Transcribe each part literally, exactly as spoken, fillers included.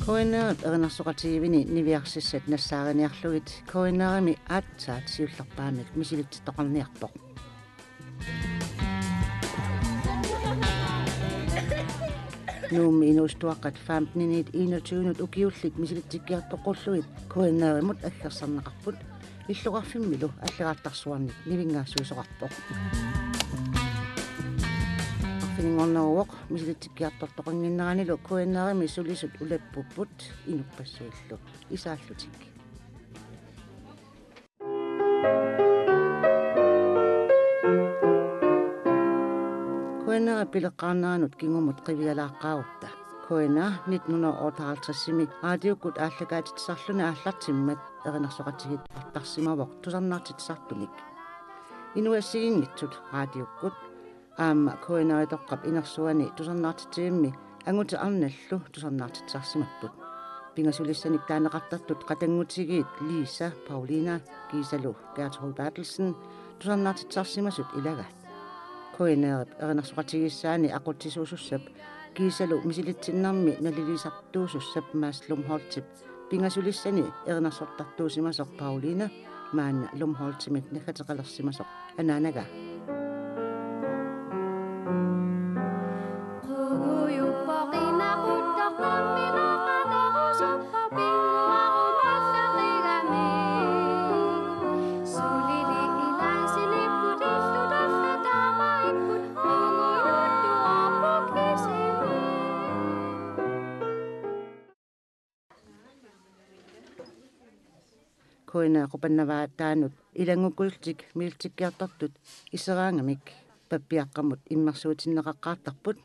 K N R-ip erinarsoqatigiivini niviarsissat nassaariniarlugit K N R-imi aatsaat siullerpaamik misilitsittoqarniarpoq. Nuummi inuusuttuaqqat femteniniit enogtyvenut ukiullit misilitsikkiartoqqullugit K N R-imut aggersarneqarput, illoqarfimmilu alleraartarsuarnik nivinngaassuisoqarpoq. Arfininngorneruvoq misilitsikkiartortoqannginneranilu K N R-imi sulisut ulappupput inuppassuillu isaallutik. K N R-ip pileqqaarneranut kingumut qivialaaqqaarutta. K N R nitten hundrede og otteoghalvtreds-imi raadiukkut aallakaatitsisarluni aallartimmat erinarsoqatigiit artarsimavoq tusarnaartitsisartunik. Inuit assigiinngitsut raadiukkut aamma K N R-itoqqap inersuani tusarnaartitsivimmi angutit arnallu tusarnaartitsisarsimapput. Pingasulissanik taaneqartartut qatanngutigiit Lisa, Paulina kiisalu Gertrud Berthelsen tusarnaartitsisarsimasut ilagaat. K N R-ip erinarsoqatigiissaani aqutsisuusussap kiisalu misilitsinnarmi naliliisartuusussap Mads Lumholtip pingasulissani erinarsortartuusimasoq Paulina maanna Lumholtimik naggateqalersimasoq anaanagaa. K N R Qupannavaataanut ilanngukkullutik misilitsikkiartortut iseraangamik pappiaqqamut immersuutinneqaqqaartarput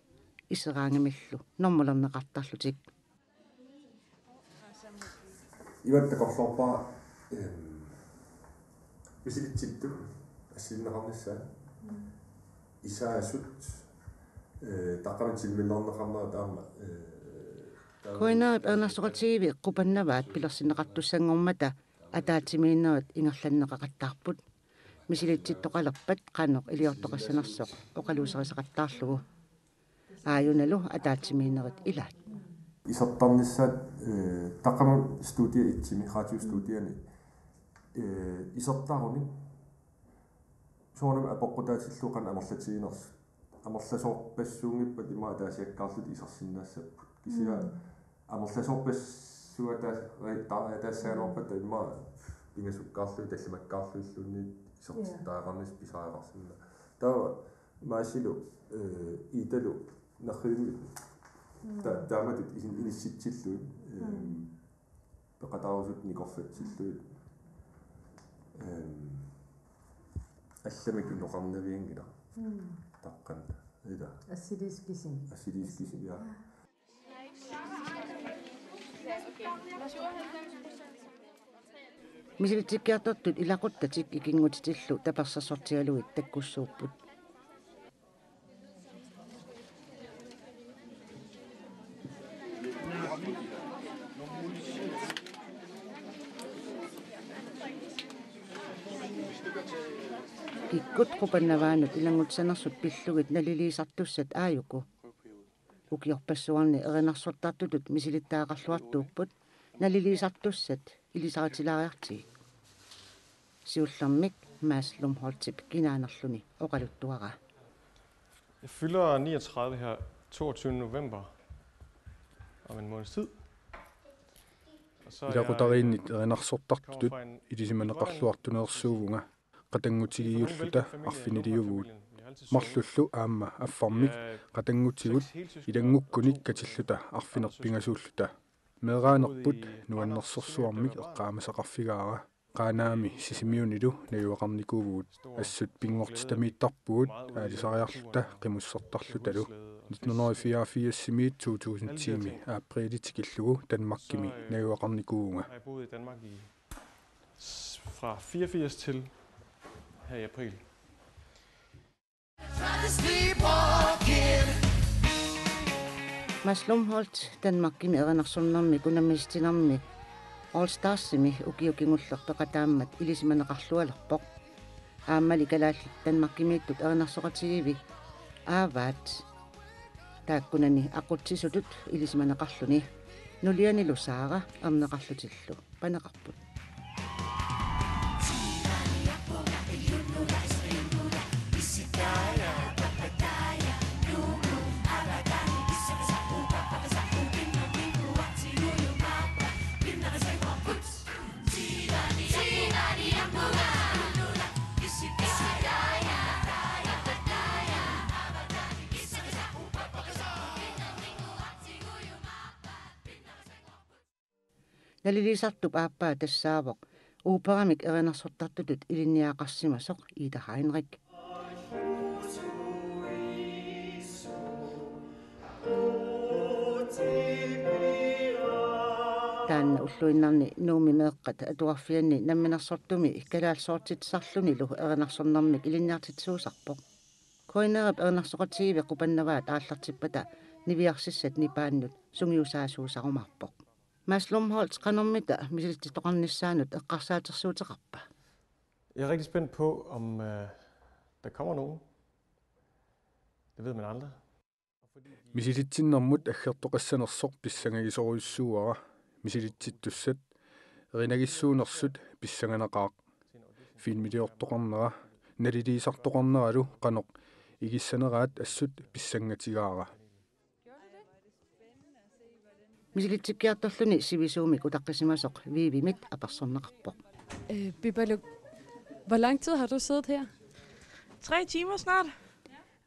iseraangamillu normulerneqartarlutik. Ivatta takorloorpara, ehm, misilitsittut assigineqarnissaa. Isaasut, eh, taqqamik timmilerneqarnera taama, eh, taama K N R-ip erinarsoqatigiivi Qupannavaat pilersinneqartussanngormata ataatsimiinnerit ingerlanneqaqattaarput. Misilitsittoqalerpat qanoq iliortoqassanersoq oqaluuserisaqattaarlugu. Aajunalu ataatsimiinnerit ilaat. Isertarnissaat, eh, taqqamani studia itsimi, radiostudiani, eh, isertarunik soorunami apeqqutaatillugu qanoq amerlatiginersut. Amerlasoorpassuunngippat ima ataasiakkaarlutik isersinnaassapput. Kisianni Mm. amerlasoorpassuit ataas-, ri-, ta-, ataassagaluarpat ima pingasukkaarlugit, tallimakkaarlugilluunniit isertitaaqqaarnissaq pisariaqarsinnaavoq. Taava Maasilu, eh, Iitalu nerrivimmik. Mm. Ta-, taamatut isin-, inissitsillugit, eh, Mm. peqataarusutut nikorfatsillugit. Ehm, allamik unoqarnavianngilaq. Mm. Taqqamani. Ila. Assiliisoq kisimi. Assiliisoq kisimi, ja. Misilitsikkiartortut ilaquttatik ikinngutitillu tapersersortigalugit takkussuupput. Kikkut Qupannavaanut ilanngutissanersut pillugit naliliisartussat aajuku ukiorpassuarni erinarsortartutut misilittagaqarluartuupput naliliisartussat ilisaritilaariartigik. Siullermik Mads Lumholtip kinaanerluni oqaluttuaraa. Jeg fylder niogtredive her toogtyvende november om en måneds tid. Og så er jeg, øh, Ilaqutariinnit erinarsortartutut overfor en, en ilisimaneqarluartunersuuvunga. Qatanngutigiilluta arfiniliuvugut. Marlullu aamma affarmik qatanngutigut ilanngukkunik katilluta arfineq-pingasuulluta. Meeraanerput nuannersorsuarmik eqqaamasaqarfigaara. Qaanaami Sisimiunilu najugaqarnikuuvugut. Assut pinngortitamiittarpugut aalisariarluta qimussertarlutalu. Nitten hundrede og fireogfirs-imiit to tusind-imi aprilip tikillugu Danmarkimi najugaqarnikuuvunga. Har jeg boet i Danmark i, s-, fra fireogfirs til her i april. Mads Lumholt Danmarkimi erinarsornermik unammissutinermi All Starsimi ukioq kingulleq peqataammat ilisimaneqarlualerpoq. Aammali kalaallit Danmarkimiittut erinarsoqatigiivi aavaat taakkunani aqutsisutut ilisimaneqarluni. Nulianilu Saara erneqarlutillu paneqarput. Naliliisartup aappaa tassaavoq operamik erinarsortartutut ilinniagaqarsimasoq Ida Heinrich. Taanna ulluinnarni Nuummi meeqqat atuarfianni namminersortumi kalaallisoortitsisarlunilu erinarsornermik ilinniartitsisuusarpoq. K N R-ip erinarsoqatigiivi qupannavaat aallartippata niviarsissat nipaannut sungiusaasuusarumaarpoq. Mads Lumholt, qanormita misilitsittoqarnissaanut eqqarsaatersuuteqarpa? Jeg er rigtig spændt på, om øh, der kommer nogen. Det ved man aldrig. Misilitsinnermut aggertoqassanersoq pissangagisorujussuuara. Misilitsittussat erinagissuunersut pissanganaqaaq. Filmiliortoqarnera, naliliisartoqarneralu qanoq igissaneraat assut pissangatigaara. Misilitsikkiartorluni sivisuumik utaqqisimasoq Viivimit apersorneqarpoq. Øh, Bibaluk, hvor lang tid har du siddet her? Tre timer snart.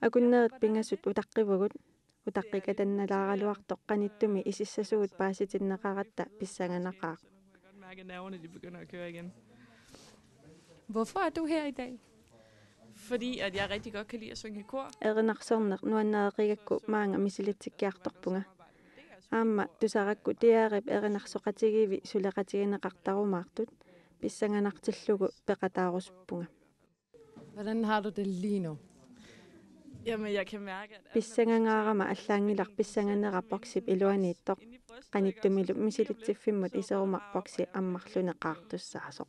Akunnerit pingasut utaqqivugut, utaqqikatannalaaraluartoq qanittumi isissasugut paasitinneqaratta pissanganaqaaq. Jeg kan godt mærke, at nerverne de begynder at køre igen. Hvorfor er du her i dag? Fordi at jeg rigtig godt kan lide at synge i kor. Erinarsorneq nuannareqigakku maanga misilitsikkiartorpunga. Aamma tusarakku D R-ip erinarsoqatigiivi suleqatigineqartarumaartut pissanganartillugu peqataarusuppunga. Hvordan har du det lige nu? Jamen, jeg kan mærke, at... Pissangangaarama allaanngilaq pissanganera boksip iluaniittoq. Qanittumilu misilitsiffimmut iseruma boksi ammarluni qaartussaasoq.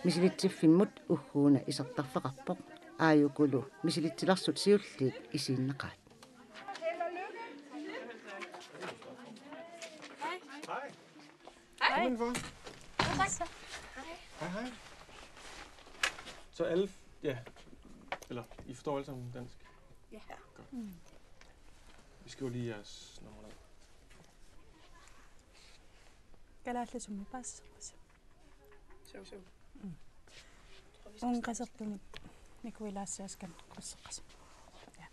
Misilitsiffimmut ugguuna isertarfeqarpoq. Aajukulu misilitsilersut siulliit isiinnaqaat. Hej. Kom indenfor. Hej, hej. Så alle, ja, eller I forstår alle sammen dansk? Ja. Godt. Vi skriver lige jeres nummer ned. Kalaallisut paasseqassaaq. Suu, suu. Uunga qasertumik nikuilaassiaskam qasseqassaaq. Ja.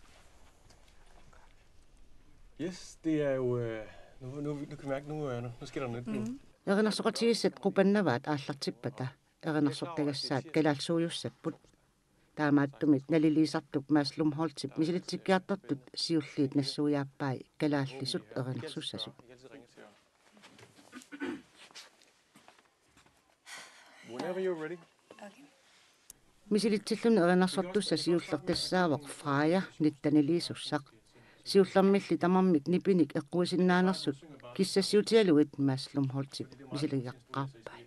Yes, det er jo, øh, nu, nu, nu kan vi mærke, nu, øh, nu, nu sker der noget nyt. Mm. Erinarsoqatigiissat qupannavaat aallartippata erinarsortagassaat kalaallisuujussapput. Taamaattumik naliliisartup Mads Lumholtip misilitsikkiartortut siulliit nassuiaappai kalaallisut erinarsussasut. Whenever you're ready. Okay. Misilitsilluni erinarsortussaq siulleq tassaavoq Freja nitteniliisussaq. Siullermilli tamarmik nipinik eqquisinnaanersut kissassiutigalugit Mads Lumholtip misiligaqqaarpai.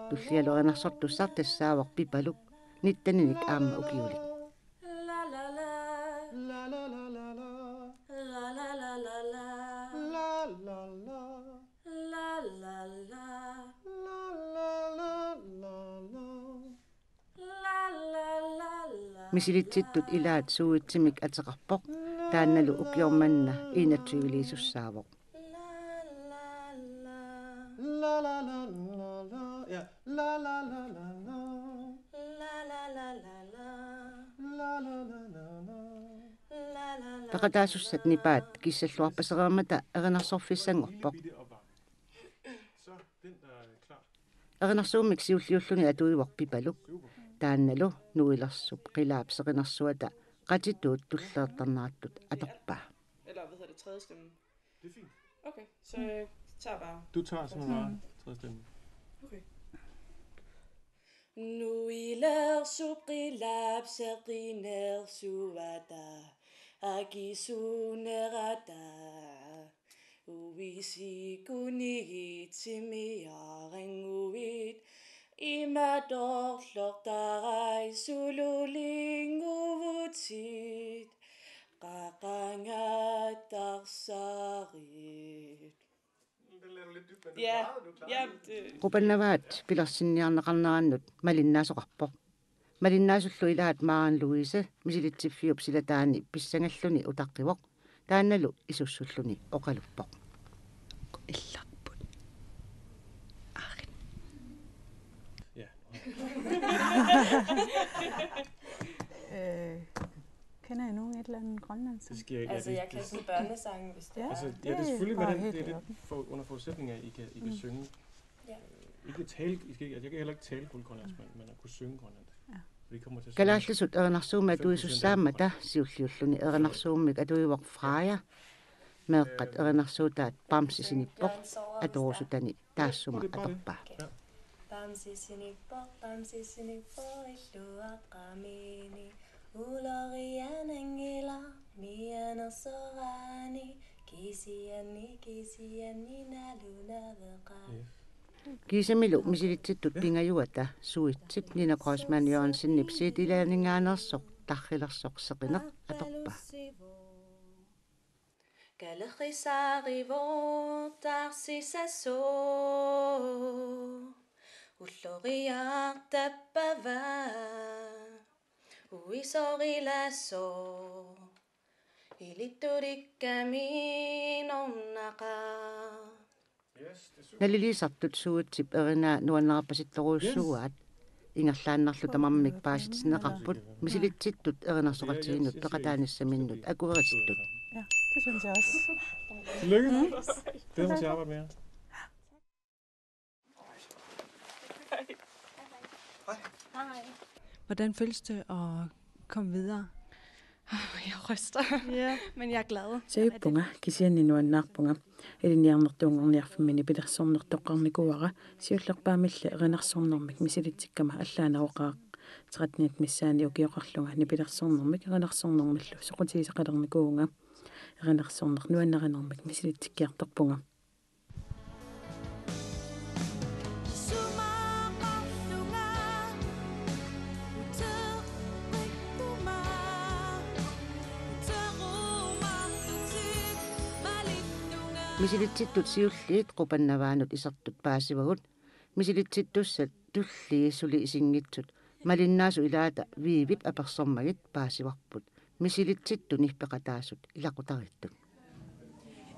Tullialu erinarsortussaq tassaavoq Pipaluk, nitteninik aamma ukiulik. Misilitsittut ilaat suuitsimik ateqarpoq, taannalu ukioq manna enogtyveliisussaavoq. Peqataasussat nipaat kissalluarpasereermata erinarsorfissanngorpoq. Erinarsuummik siulliulluni atuivoq Pipaluk. Taannalu nuilersup qilaap serinarsuata qatituut tulleertarnerattut atorpaa. Eller hvad hedder det, tredje stemme? Det er fint. Okay, så jeg tager bare... Du tager simpelthen bare tredje stemme. Okay. Nuilersup qilaap serinarsuata akisunerata uisikunigiitsimiaranguit Imatorloq tarai sululinnguvutit qaqangatarsarit. Ja, ja, det Qupannavaat pilersinniarneqarnerannut malinnaasoqarpoq. Malinnaasullu ilaat Maren Louise misilitsiffiup silataani pissangalluni utaqqivoq. Taannalu isussulluni oqaluppoq. Illarput. Aarit. Ja. Øh, kender I nogen et eller andet grønlandsk? Det skal jeg ikke. Altså, jeg kan sådan børnesange, hvis det Ja. er. Altså, ja, det er selvfølgelig, bare men det, helt det er i orden. Lidt for, under forudsætning af, at I kan, I kan synge. Ja. Øh, ikke tale, I skal ikke, altså, jeg kan heller ikke tale fuldt grønlandsk, men, men at kunne synge grønlandsk. Ja. Vi kommer til at synge Kalaallisut erinarsuummi atuisussaammata siulliulluni erinarsuummik atuivoq Freja. Meeqqat erinarsuutaat Bamse sinippoq atorusutani taassuma atorpaa. Ja. Bamse sinippoq, Bamse sinippoq illuaqqamini. Uloriananngilaq mianersoraanni. Kisianni, kisianni nalunaveqaaq. Yes. Kiisamilu misilitsittut pingajuata Suitsip Nina Kreutzmann Jørgensenip C D-laaningaanersoq tarrilersoq Seqineq atorpaa. Kalerrisaarivoq tarsisasooq ulloriartappavaa uisorilasooq ilittulikkami nornaqaaq. Naliliisartut Suitsip erinaa nuannerpasittorujussuugaat. Ingerlaannarlu tamarmik paasitinneqarput misilitsittut erinarsoqatigiinnut peqataanissaminnut akuerisittut. Ja, det synes jeg også. Tillykke. Mm. Glæder mig til at arbejde med jer. Hvordan føles det at komme videre? Jeg ryster. Ja. Men jeg er glad. Sajuppunga kisianni nuannaarpunga. Ilinniarnertuunngorniarfimmi nipilersorneq toqqarnikuuara siullerpaamilli erinarsornermik misilitsikkama allaaneroqaaq. Tretten missaani ukioqarlunga nipilersornermik erinarsornermillu soqutigisaqalernikuuvunga. Erinarsorneq nuannarinermik misilitsikkiartorpunga. Misilitsittut siulliit Qupannavaanut isertut paasivagut. Misilitsittussat tullii suli isinngitsut malinnaasut ilaata Viivip apersormagit paasivarput. Misilitsittuni peqataasut ilaqutariittut.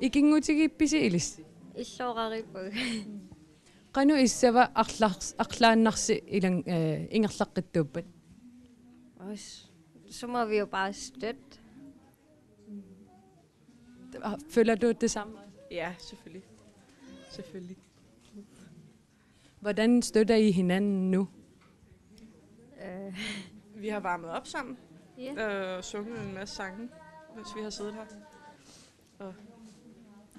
Ikinngutigiippisi ilissi? Illoqarippoq. Qanoq issava arlars-, arlaannarsi ilang-, øh, ingerlaqqittuuppat? Os, så må vi jo bare støtte. Føler du det samme? Ja, selvfølgelig. Selvfølgelig. Hvordan støtter I hinanden nu? Øh. Vi har varmet op sammen. Ja. Øh, sunget en masse sange, mens vi har siddet her. Og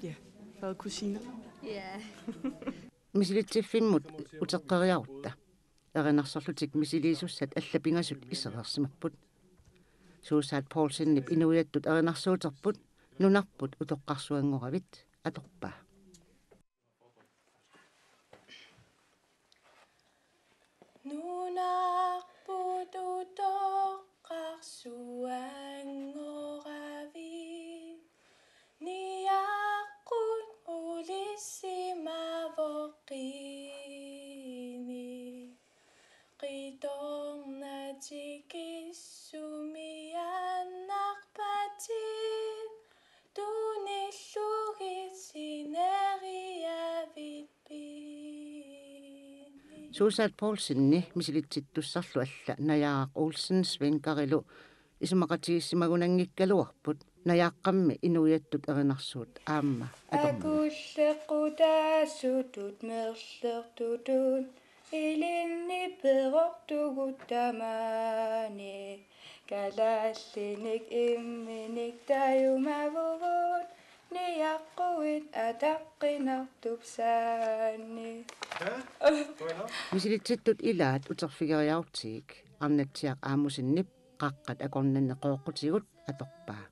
ja, været kusiner. Ja. Misilitsiffimmut uteqqeriarutta. Erinarsorlutik misiliisussat allat pingasut isereersimapput. Suusaat Poulsenip inuiattut erinarsuuterput nunarput utoqqarsuanngoravit atorpaa. Nunarput utoqqarsuanngoravit niaqqut ulissimavoq qinik qitornatik issumiaannarpatinniarlugit sineriavit piinni. Suusaat Poulsenip misilitsittussarlu alla Najaaraq Olsen Svenskerilu isumaqatigiissimagunanngikkaluarput. Najaaqqammi inuiattut erinarsuut aamma atormut. Akulleqqutaasutut merlertutut ilinniperoortugut tamaani. Kalaallinik imminik tajumavugut niaqquit ataqqinartup saanni. Misilitsittut ilaat uterfigeriartigik Arnatsiaq Amossenip Qaqqat akornanni qooqqutigut atorpaa.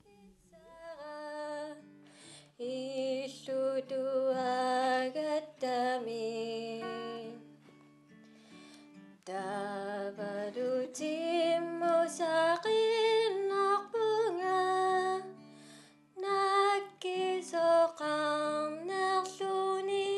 Illutuagattami. Taavalu timmusaqinnarpunga nakkisoqarnerluni.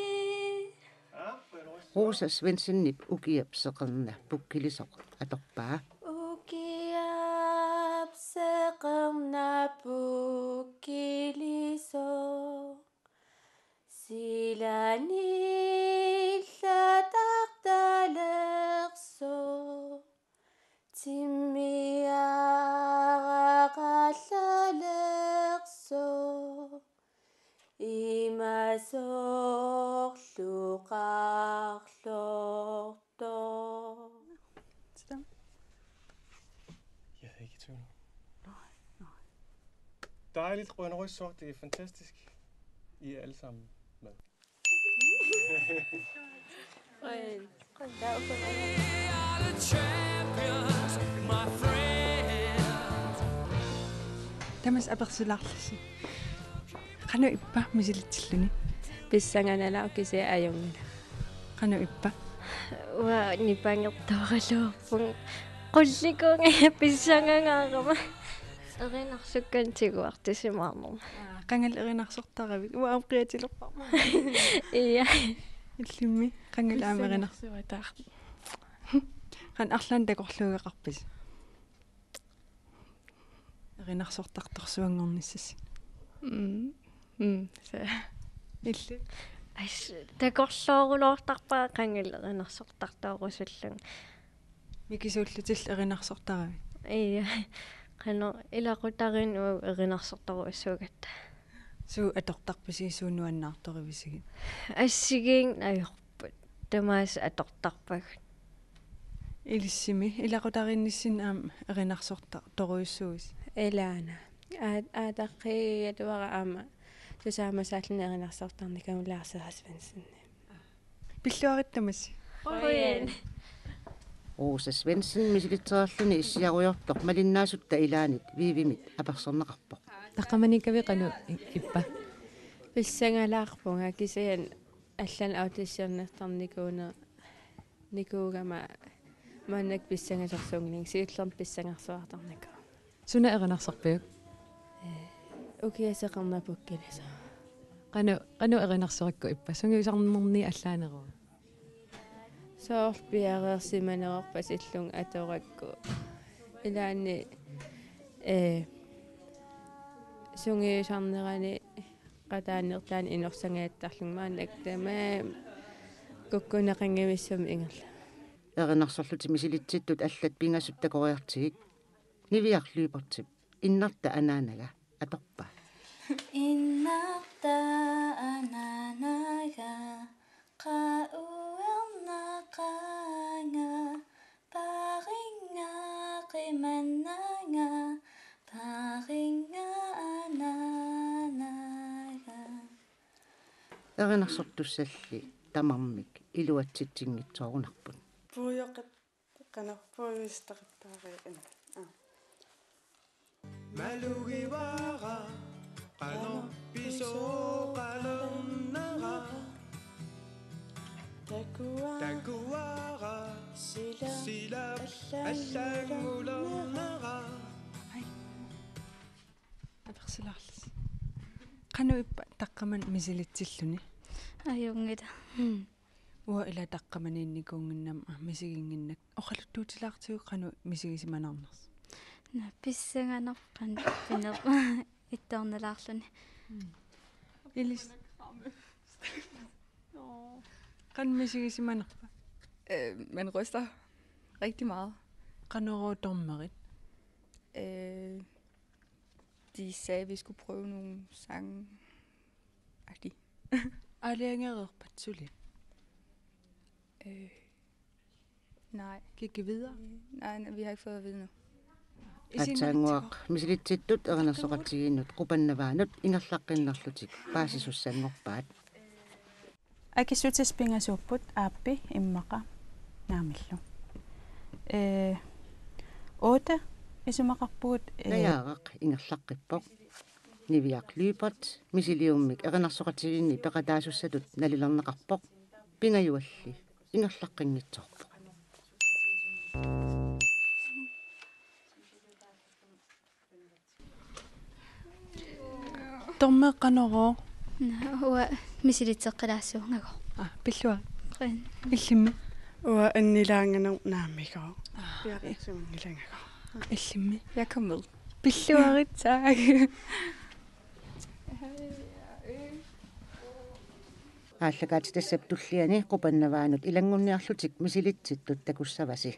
Rosa Svendsenip ukiap seqerna pukkilisoq atorpaa. Ukiap seqerna pukkilisoq. Silani ilaatartalersoq. Timmiaraqallalersoq. Ima sorlu qarlortoq. Jeg havde ikke tvivl. Dejligt, Rønne Røsser. Det er fantastisk. I er alle sammen med. Tamassi apersilaarlusi. Qanoq ippa misilitsilluni? Pissanganalaaq kisianni ajunngilaq. Qanoq ippa? Uanga nipangertoraluarpunga. Qullikuunga pissangangaarama. Erinarsukkannut tiguartisimaarnerma. Qangali erinarsortaravit? Uanga aamma qiatilerparma. Ja. Illimmi? Qangali aamma erinars-, qanoq arlaannik takorluugaqarpisi? Erinarsortartorsuanngornissasi. Mm. Mm, se. Illit? As, takorloorulortarpara qangali erinarsortartorusullunga. Mikisuullutillu erinarsortaravit? Ja. Qanoq ilaqutariinni uagut erinarsortorujussuugatta. Suut atortarpisigit, suut nuannaartorivisigit? Assigiinngitsut ajorput. Tamaasa atortarpagut. Ilissimi ilaqutariinnissinni aamma erinarsortartorujussuuisi? Ilaana. Aa-, aataqqiigaluara aamma susaamasaalluni erinarsortarnikuunngilara Sara Svendsenip. Pilluarit tamassi. Qujan. Rosa Svendsen misilitseralluni issiarujoortoq malinnaasutta ilaanit Vivimit apersorneqarpoq. Taqqamaniikkavit qanoq i-, ippa? Pissangalaarpunga kisianni allanik auditionertarnikuuner-, nikuugama maannakkut pissangasorsuunngilanga, siullermik pissangarsuartarnikuuvunga. Suna erinarsorpiuk? Ee, ukiap seqerna pukkilisoq. Qanoq, qanoq erinarsorakku ippa? Sungiusarnerni allaaneruvoq. Soorlu piareersimanerorpasillugu atorakku. Ilaanni, ee, sungiusarnerani qataannertaani inorsangajattarlunga maannakkut tamaat kukkuneqanngimissumik ingerlavoq. Erinarsorlutik misilitsittut allat pingasut takoriartigik. Niviaq Lyberthip Innarta anaanaga atorpaa. Innarta anaanaga, qaa uernaqaanga, paarinnga qimannanga, paarinnga anaanaga. Erinarsortussalli tamarmik iluatsitsinngitsoorunarput. Puujoqat-, qanoq puujustaqattaarui. Aa. Malugivara, qanoq pisoqalernera. Takuara, takuara, sila, sila, allaanngulernera. Allaanngulernera. Ai. Apersilaarlusi. Qanoq ippa taqqamani misilitsilluni? Ajunngilaq. Mm. Uanga ila taqqamaniinnikuunnginnama misiginnginnakku. Oqaluttuutilaartigu qanoq misigisimanarnersoq? Naa, pissanganarpoq qanoq pineq ittoornalaarluni. Mm. Ilis. Qanoq misigisimanerpa? Øh, man ryster rigtig meget. Qanorooq dommerit? Øh, de sagde, at vi skulle prøve nogle sange. Agtig. Aalajangereerpat suli? Øh, nej. Gik I videre? Øh, nej, nej, vi har ikke fået at vide nu. Aatsaannguaq misilitsittut erinarsoqatigiinnut Qupannavaanut ingerlaqqinnerlutik paasisussanngorpaat. Akissutissat pingasuupput, aappi immaqa naamillu. Ee, otte isumaqarpugut, ee, Najaaraq ingerlaqqippoq. Niviaq Lyberth misiliummik erinarsoqatigiinni peqataasussatut nalilerneqarpoq. Pingajualli ingerlaqqinngitsoorpoq. Dormeeqqaneroo? Uanga misilitseqqilaassuungagu. Aa, pilluarit. Qin. Illimmi? Uanga annilaanganerup naammigoq. Aa. Piareersuanngilangagaq. Illimmi? Jeg kom med. Pilluarit, tak. Aallakaatitassap tulliani qupannavaanut ilanngunniarlutik misilitsittut takussavasi.